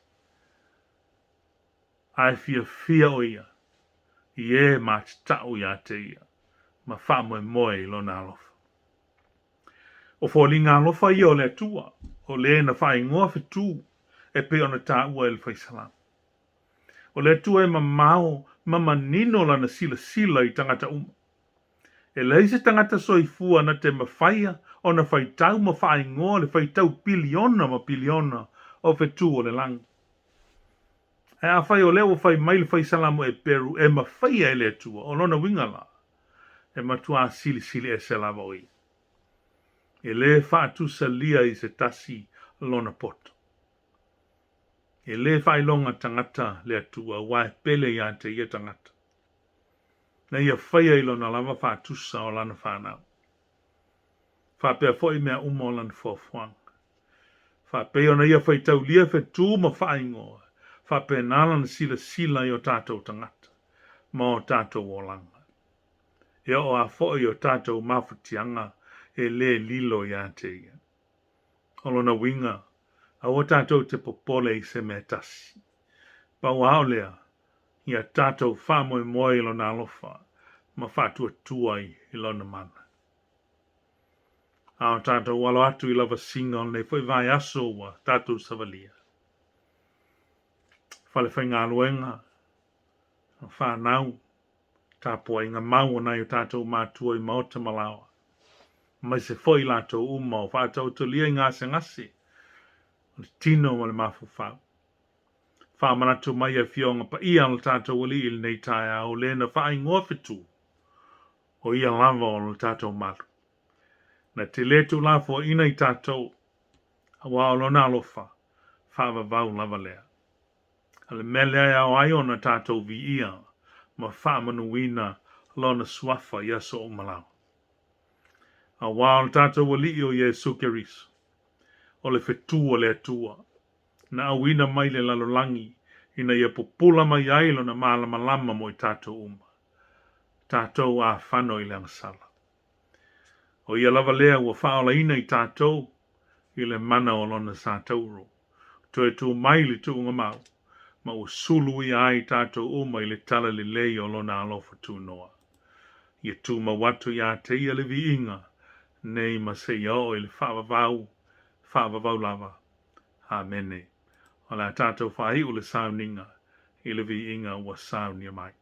Ae fiafia ʻo ia i e matatau iā te ia ma faamoemoe i lona alofa. O foliga alofa ia o le Atua, o le na faaigoa fetū e pei ona taua e le Fai Salamo. O le Atua e mamao ma manino lana silasila i tagata uma. E leai se tagata soifua na te mafaia ona faitau ma faaigoa le faitau piliona ma piliona o fetū o le lagi. Ae afai o lea ua fai mai le Fai Salamo Eperu e mafaia e le Atua, o lona uiga la, e matuā silisili ese lava ʻo ia. E lē faatusalia i se tasi lona poto. E lē faailoga tagata le Atua aua e pele iā te ia tagata. Na ia faia i lona lava faatusa o lana fanau. Faapea foi mea uma o lana fuafuaga. Faapei ona ia faitaulia fetū ma faaigoa, faapena lana silasila i o tatou tagata ma o tatou olaga. E oo lava foi o tatou mafatiaga e lē lilo iā te ia. O lona uiga, aua tatou te popole i se mea e tasi. Pau lava o lea, ia tatou faamoemoe i Lona alofa ma faatuatua i Lona mana. A o tatou alo atu i lavasiga o lenei foi vaiaso ua tatou savalia. Falefaigaluega, fanau, tapuaiga mau a nai o tatou matua i maota ma laoa, aemaise foi i latou uma o faataotolia i gasegase. o le tino ma le mafaufau. Faamanatu mai Afioga Paia a lo tatou Alii i lenei taeao, le na faaigoa fetu, o ia lava o lo tatou malu. Na te lē tuulafoaiina i tatou, aua o lona alofa faavavau lava lea. A le mea lea e ao ai ona tatou viia ma faamanuina lona suafa i aso uma lava. Aua o le tatou Alii o Iesu Keriso, o le fetu a le Atua, na auina mai le lalolagi ina ia pupula mai ai lona malamalama mo i tatou uma, tatou afano i le agasala. O ia lava lea ua faaolaina i tatou i le mana o lona sa tauro, toe tu mai le tuugamau, ma ua suluia ai tatou uma i le talalelei o lona alofa tunoa. Ia tumau atu ia te ia le viiga nei ma seia oo i le faavavau, faavavau lava. Amene. O le a tatou faaiu le sauniga i le viiga ua saunia mai.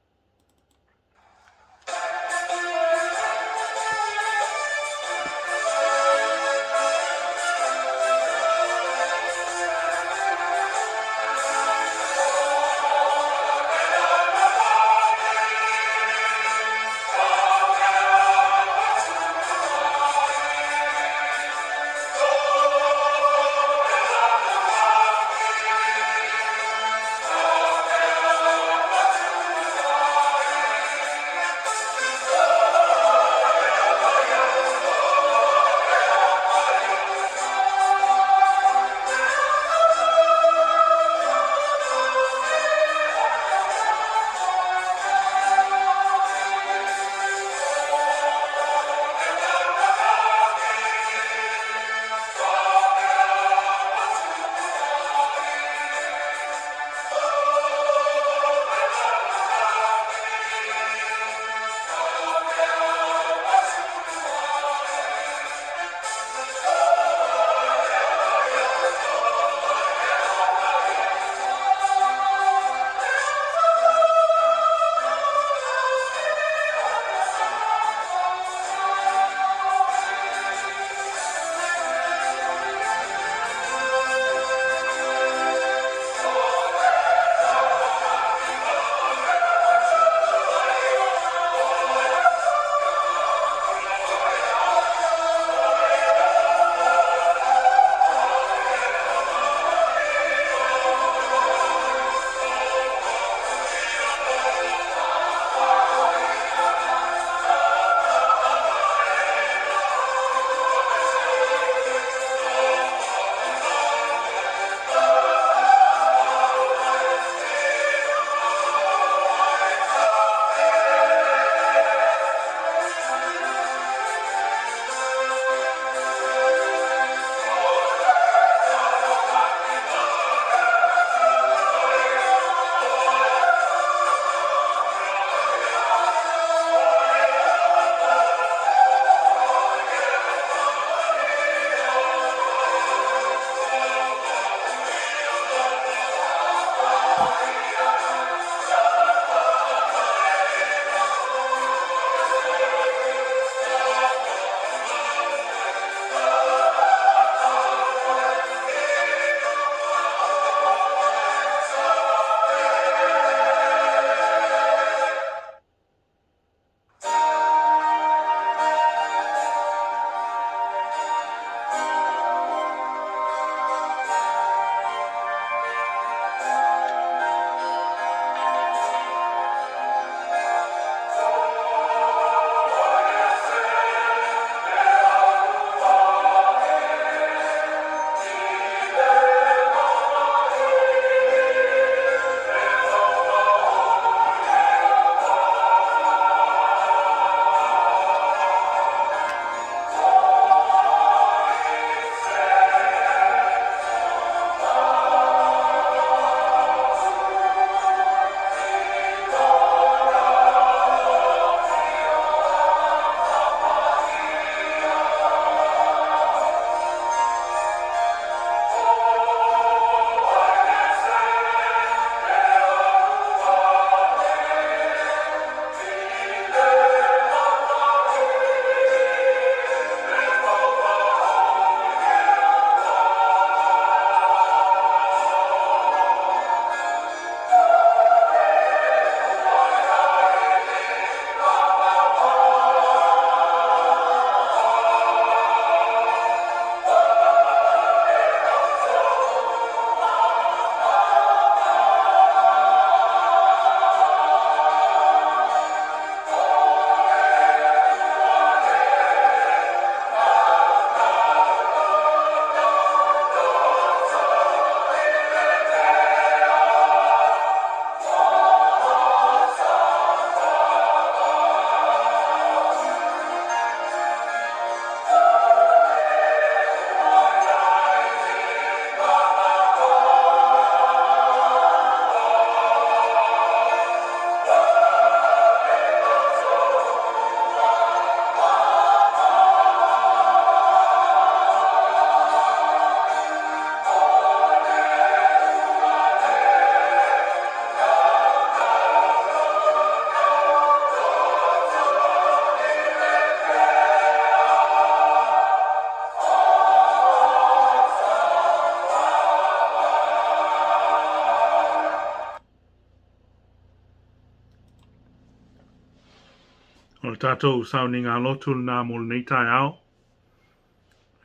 O le tatou sauniga lotu lena mo lenei taeao.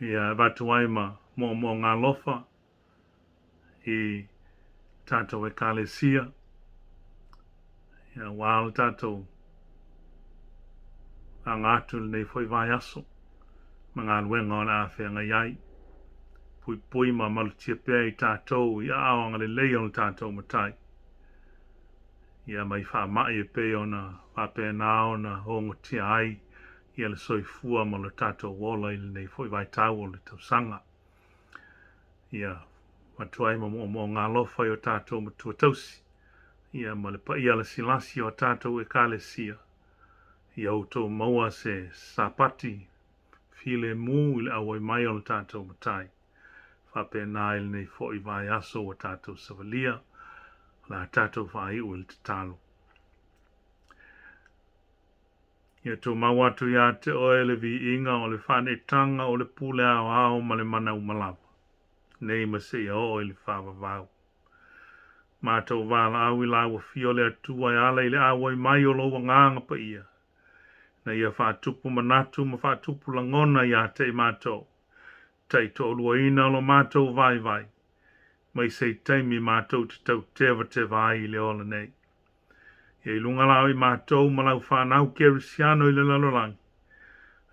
Ia, e avatu ai ma moomooga alofa i tatou ekalesia, ia, aua le tatou aga atu i lenei foi vaiaso ma galuega o le a feagai ai. Puipui ma malutia pea i tatou i aao agalelei o le tatou Matai. Ia mai faamai e pei ona faapena ona ogotia ai ia le soifua ma lo tatou ola i lenei foi vaitau o le tausaga. Ia avatu ai ma moomooga alofa i o tatou matua tausi, ia ma le paia lasilasi o tatou ekalesia, ia outou maua se sapati filemu i le auai mai o le tatou Matai. Faapena i lenei foi vaiaso ua tatou savalia, o le a tatou faaiu i le tatalo. Ia tumau atu ia te oe le viiga o le faaneetaga o le pule aoao ma le mana uma lava, nei ma seia oo i le faavavau. Matou valaau i lau afio le Atua e ala i le auai mai o lou Agaga Paia, ina ia faatupu manatu ma faatupu lagona ia te i matou, taitoaluaina o lo matou vaivai, mai se i taimi matou te tautevateva ai i le ola nei. Ia i luga la o i matou ma lau fanau kerisiano i le lalolagi,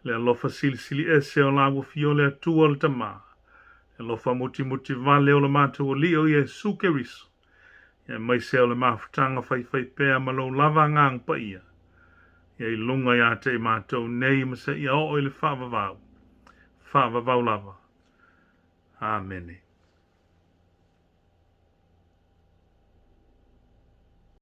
le alofa silisili ese o lau afio le Atua le Tama, le alofa mutimuti vale o le matou Alii o Iesu Keriso, aemaise o le mafutaga faifaipea ma lou lava Agaga Paia, ia i luga ia te i matou nei ma seia oo i le faavavau, faavavau lava. Amene.